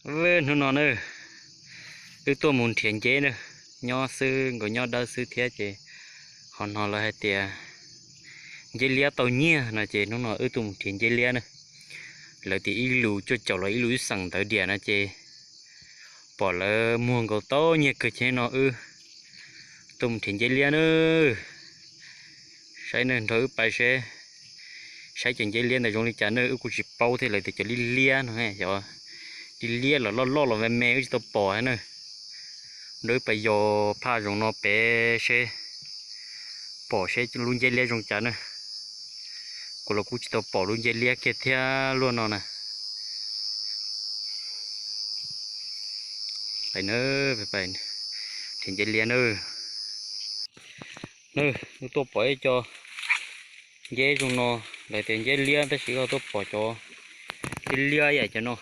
Hnub no na, wb tuaj mus nrhiav nceb na, nyob xwb nkaus nyob dawb xwb thiab ces ho no lawv hais tias nceb liab tau nyiaj no ces hnub no wb tuaj mus nrhiav nceb liab na. Lawv tias ib lus cuaj caum los ib lus ib xeem ntawd diam no ces pom lawv muag nkaus tau nyiaj kawg ces no wb tuaj mus nrhiav nceb liab na. Saib na, nrog wb pais seb, saib cov nceb liab ntawd zoo li cas na, wb kuj tsis paub thiab, lawv tias cov liab liab no, cov liab liab los loj loj los me me wb tsis tau pom na. Nrog wb pais yos phaj zoov no pem seb pom seb lub nceb liab zoo cas na. Kuv los kuj tsis tau pom lub nceb liab kiag thiab luaj no na. Pais na, pais, nrhiav nceb liab na. Na, wb tuaj pom ib co nceb zoo no, lawv tias nceb liab tab sis wb tuaj pom cov liab liab yam cov no.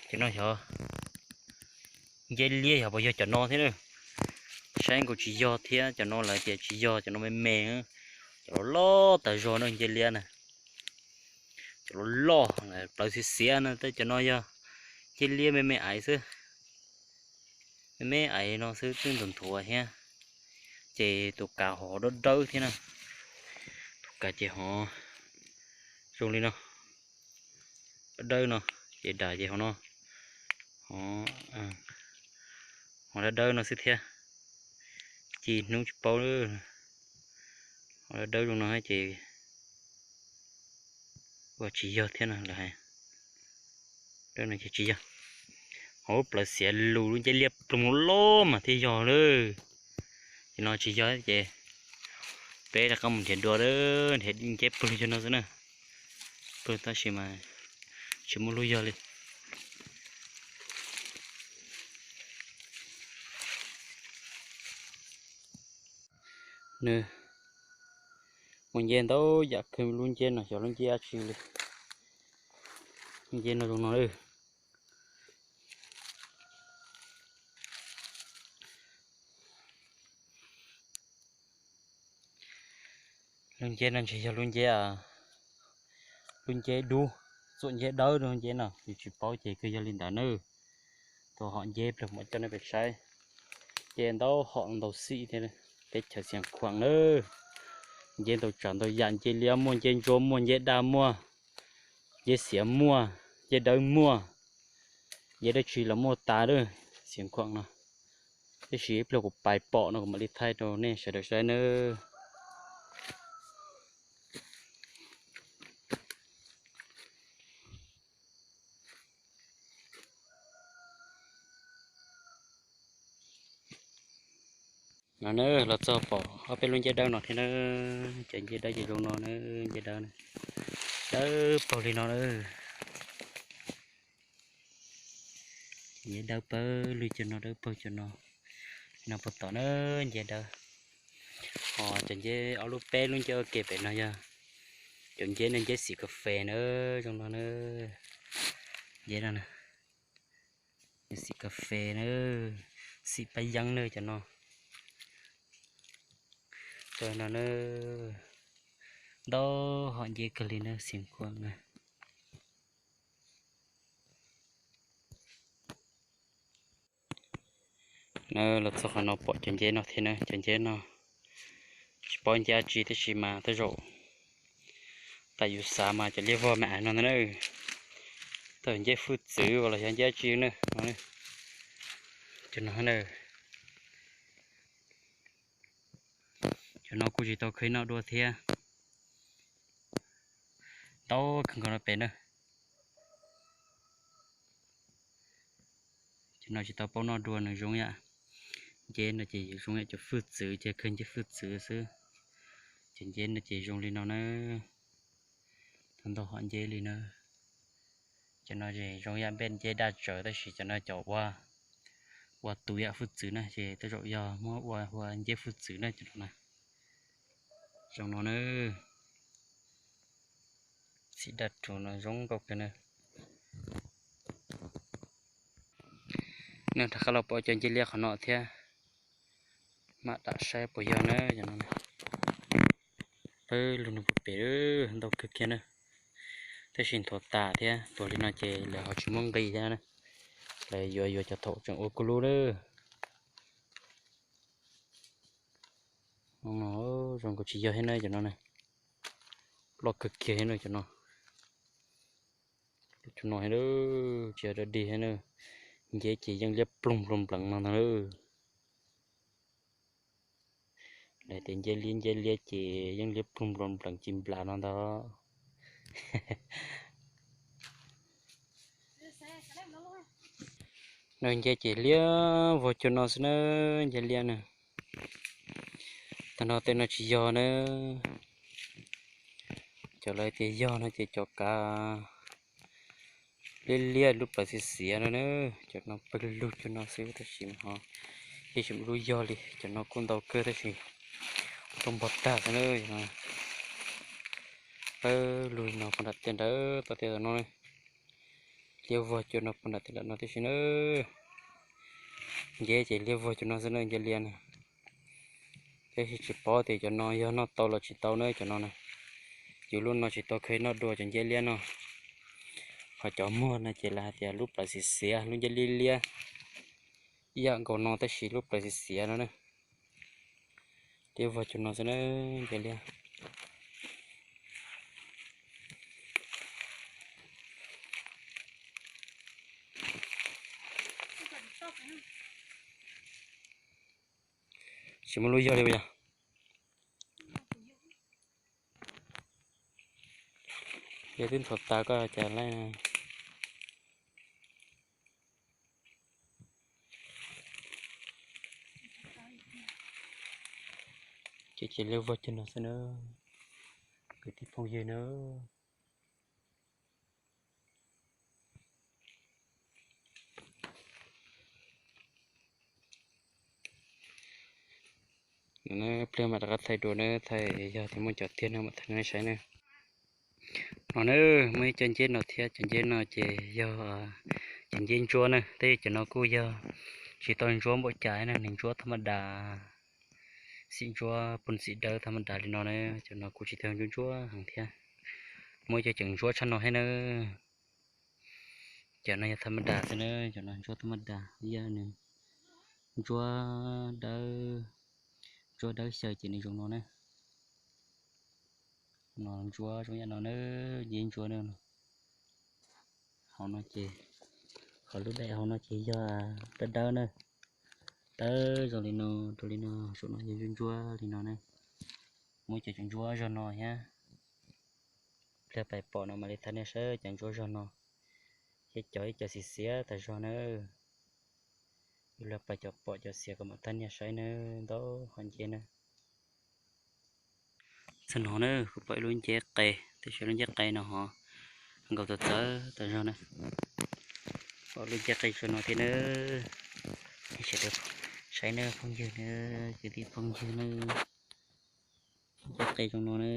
Cov no yog nceb liab yog puas yog cov no thiab na? Saib nkaus tsis yog thiab, cov no lawv tias tsis yog, cov no me me, cov loj loj tas zog na nceb liab na. Cov loj loj plawv xiav xiav no, cov no yog nceb liab me me aiv xwb. Me me aiv no xwb twb nthuav nthuav thiab. Ces tus kav ho dawb dawb thiab na. Tus kav ces ho zoo li no, dawb dawb no, ces daim ces ho no, ho dawb dawb no xwb thiab. Ci hnub tsis paub, ho dawb dawb zoo no ces ua tsis yog thiab no lawv hais. Dawb no ces tsis yog. Ho plawv xiav lus lub nceb liab ploog loj loj mas thiaj yog lawm. Ces no tsis yog ces peb rov qab mus nrhiav dua, nrhiav nceb ploog cov no xwb na. Ploog tab sis mas tsis muaj lub yog li. Nws muaj nceb ntau yam kawg, lub nceb no xyov lub nceb dab tsi li. Lub nceb no zoo no lawm. Lub nceb no ntshe yog lub nceb, lub nceb dub, txuam nceb dawb lub nceb no, yus tsis paub ces kawg yog li ntawd na. Tuaj hom nceb plag mam coj nej pem saib. Nceb ntau hom ntau xim thiab, teb chaws Xiav Khuam na. Nceb ntau tsav ntau yam, nceb liab muaj, nceb ntsuab muaj, nceb daj muaj, nceb xiav muaj, nceb dawb muaj, nceb dab tsi los muaj tas lawm Xiav Khuam no. Tab sis ib pliag kuv pais pom no kuv mam li thaij rau nej sawv daws saib nawb. No na, los txog pom ob peb lub nceb dawb no thiab na. Cov nceb dawb ces zoo no na, nceb dawb na, dawb paug li no na. Nceb dawb pawg lug cov no, dawb paug cov no. No puas tom na, nceb dawb. Ho cov nceb ob lub peb lub nceb ua ke pem no yog cov nceb no, nceb xim kas fes na, zoo no na. Nceb no na, xim kas fes na, xim paj yeeb na cov no. Cov no na, ntau hom nceb kawg li na, Xiav Khuam na. Na, los txog qhov no pom cov nceb no thiab na, cov nceb no tsis paub nceb dab tsi tab sis mas tej zaum tas yus xav mas cov liab vog me me no ntag na. Tej nceb fwj txwv los yog nceb dab tsi na. Cov no na, cov no kuj tsis tau kheev noj dua thiab. Ntau kawg nkaus no pem na. Cov no tsis tau paub noj dua, nws zoo yam nceb no ces zoo yam cov fwj txwv, ces kheev nceb fwj txwv xwb. Cov nceb no ces zoo li no na, tau ntau hom nceb li na. Cov no ces zoo yam npej nceb daj tsawv tab sis cov no cov ua, ua tus yam fwj txwv na ces tej zaum yog muab ua ua nceb fwj txwv na cov no na. Zoo no na, xim daj rhuv no zoo nkauj kawg na. Nws rov qab los pom cov nceb liab qhov no thiab, mam dam saib puas yog na cov no. Pawg lug no puag pem ntau kawg kiag na. Tab sis nthuav tas thiab, nthuav li no ces lawv ho tsis muaj nqi thiab na. Lawv yuav yuav cov thaum tseem ua kuj lub lawm. Zoo nkaus tsis yog thiab na cov no na. Loj kawg kiag thiab na cov no. Cov no thiab, tsis yog dog dig thiab na. Nceb ces yeej liab ploog nploos nplees no ntag lauj. Lawv tias nceb liab nceb liab ces yeej liab ploog nploos nplees ci nplas no ntag. No nceb ces liab vog cua no xwb na, nceb liab na. Tag no tej no tsis yog na. Cov lawv tias yog no ces cov kav liab liab lub plawv xiav xiav no na. Cov no pawg lug cua no xwb tab sis ho ib tsis muaj lub yog li. Cov no kuj ntau kawg tab sis rooj npog tag xwb na. Pawg lug no puag nram tej nrad tau tej no na. Liab vog cua no puag nram tej nrad no tib si na. Nceb ces liab vog cua no xwb na, nceb liab na. Tab sis tsis paub tias cov no yog noj tau los tsis tau na cov no na. Yus lub no tsis tau kheev noj dua cov nceb liab no. Ho cov muag no ces lawv hais tias lub plawv xiav xiav, lub nceb liab liab, ib yam nkaus no tab sis lub plawv xiav xiav no na. Liab vog cua no xwb na, nceb liab. Tsis muaj lub yog li puas yog? Yog twb nthuav tas koj cas laij. Ces ces liab vog cua no xwb na, kwv tij phooj ywg na. Pliag mam rov qab thaij dua na, thaij yog tias muaj cov tiag no mam thaij nej saib na. No na, muaj ib co nceb no thiab, cov nceb no ces yog cov nceb ntsuab na, tab sis cov no kuj yog tsis tau ntsuab npaum cas na, nws ntsuab thaj ma das, xim ntsuab pun xim dawb thaj ma das li no na, cov no kuj tsis tau ntsuab ntsuab heev thiab. Muaj ib co tseem ntsuab tshaj no thiab na. Cov no yog thaj ma das xwb na, cov no ntsuab thaj ma das, yog nws ntsuab dawb, ntsuab dawb xyaw ces nws zoo no na. No ntsuab zoo yam no na, nceb ntsuab na. Hauv no ces, qhov lub daim hauv no ces yog dawb dawb na, dawb zoo li no, rau li no, saum no yog ntsuab ntsuab li no na. Muaj cov tseem ntsuab zog no thiab. Pliag pais pom no mam li thaij nej saib cov ntsuab zog no, thiab cov ib co xiav xiav tas zog na. Ib pliag pais cov pom cov xiav kom mam thaij nej saib na, ntau qhov nceb na. Txog no na, kuv pom ib lub nceb qe, tab sis lub nceb qe no ho nkaus txawv txawv tas zog na. Pom lub nceb qe txog no thiab na. Saib na phooj ywg na, kwv tij phooj ywg na, nceb qe zoo no na.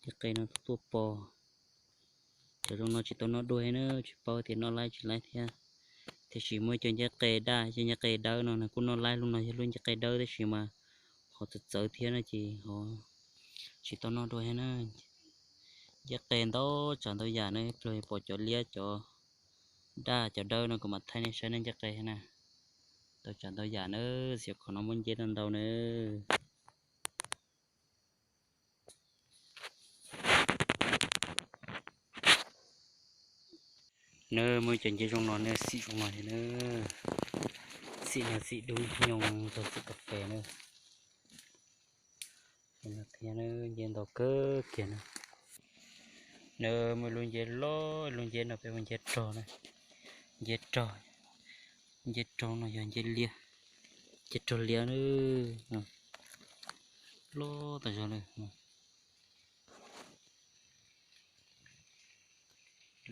Nceb qe no tuaj tuaj pos. Cov zoo no tsis tau noj dua na, tsis paub tias noj laib tsis laib thiab. Tiam sis muaj cov nceb qe daj, cov nceb qe dawb no nws kuj noj laib, lub no yog lub nceb qe dawb tab sis mas ho txawv txawv thiab no ces ho tsis tau noj dua thiab na. Nceb qe ntau tsav ntau yam na, ib pliag pom cov liab cov daj cov dawb no kuv mam thaij nej saib na, nceb qe na. Ntau tsav ntau yam na, xyov qhov no muaj nceb ntau ntau na. Na muaj cov nceb zoo no na, xim zoo no thiab na. Xim no xim dub nyoog txog xim kas fes na. Thiab nceb ntau kawg kiag na. Na muaj lub nceb loj, lub nceb no peb hu nceb rog na. Nceb rog, nceb rog no yog nceb liab, nceb rog liab na. Loj tas zog na.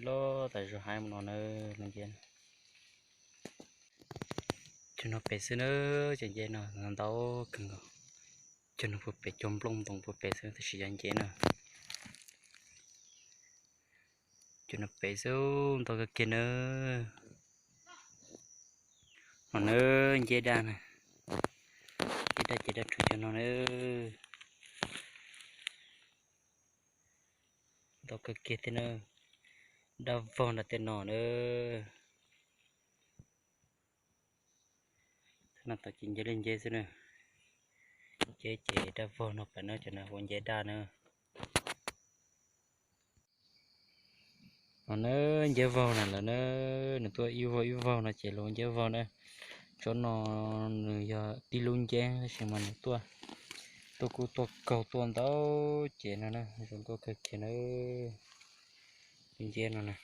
Loj tas zog heev no na, lub nceb. Cov no pem xwb na, cov nceb no ntau kawg nkaus. Cov no puag pem, cov nplooj ntoos puag pem xwb tab sis yog nceb na. Cov no pem xwb ntau kawg kiag na. No na, nceb daj na. Nceb daj ces daj rhuv cov no na. tau kawg kiag thiab na. Daj vog nram tej no na. Thaj no tod ces nceb li nceb xwb na. Nceb ces daj vog no pem na, cov no hu ua nceb daj na. No na, nceb vaug na lawm na, nws tuaj ib vaug ib vaug no ces los nceb vaug na. Tsob no nws yog tib lub nceb tab sis mas nws tuaj, tuaj kuj tuaj kaug tuaj ntau ces no na, zoo nkauj kawg kiag na. Lub nceb no na.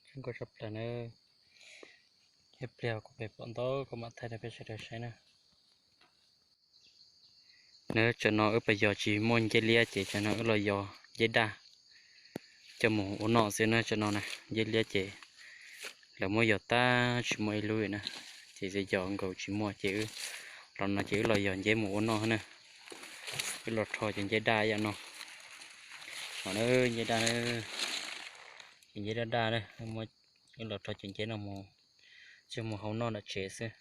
Zoo nkauj tshaj plaws na. Ib pliag kuv pem pom ntau kuv mam thaij rau peb sawv daws saib na. Nws tsam no wb pas yos tsis muaj nceb liab ces tsam no wb los yos nceb daj coj mus ua noj xwb na. Tsam no na nceb liab ces lawv muab yos tag tsis muaj ib lub na, ces yos nkaus tsis muaj ces wb los no ces wb los yos nceb mus ua noj na. Wb los rho cov nceb daj yam no. Os na, nceb daj na, ces nceb daj daj na, wb los rho cov nceb no mus, tsuas mus hau noj nram tsev xwb.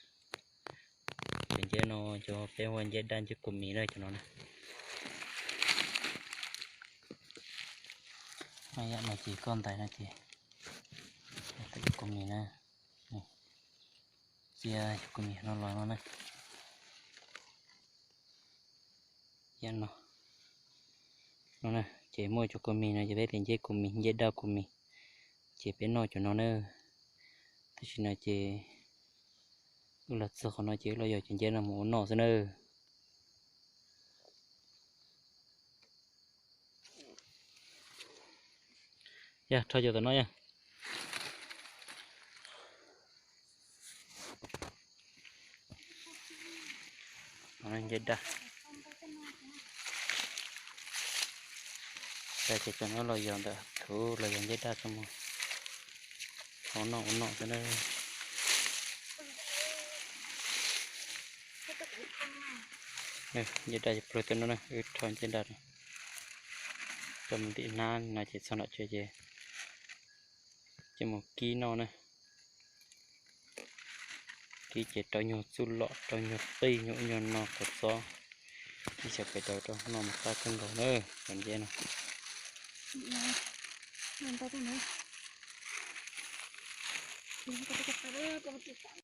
Cov nceb no cov peb hu ua nceb daj nceb kua mis na cov no na. Yam no ces koj ntais no ces, kua mis na, txia kua mis no los no na. Yam no, no na ces muaj cov kua mis no ces peb tias nceb kua mis, nceb daj kua mis, ces peb noj cov no na. Tam sim no ces wb los txog qhov no ces wb los yos cov nceb no mus ua noj xwb na. Yog rho cov tom no yog nceb daj. Ces cov no los yos ntawm thaum los yos nceb daj tso mus hau noj ua noj xwb na. Nceb daj cov plawg tej no na, wb rho nceb daj coj mus ntim hnab no ces txog nram tsev ces coj mus kib noj na. Kib ces rau nyuag txuj lom, rau nyuag qij, nyuag ub nyuag no, kua txob, ib xyoos pem rau rau noj mas qab kawg nkaus na. Cov nceb no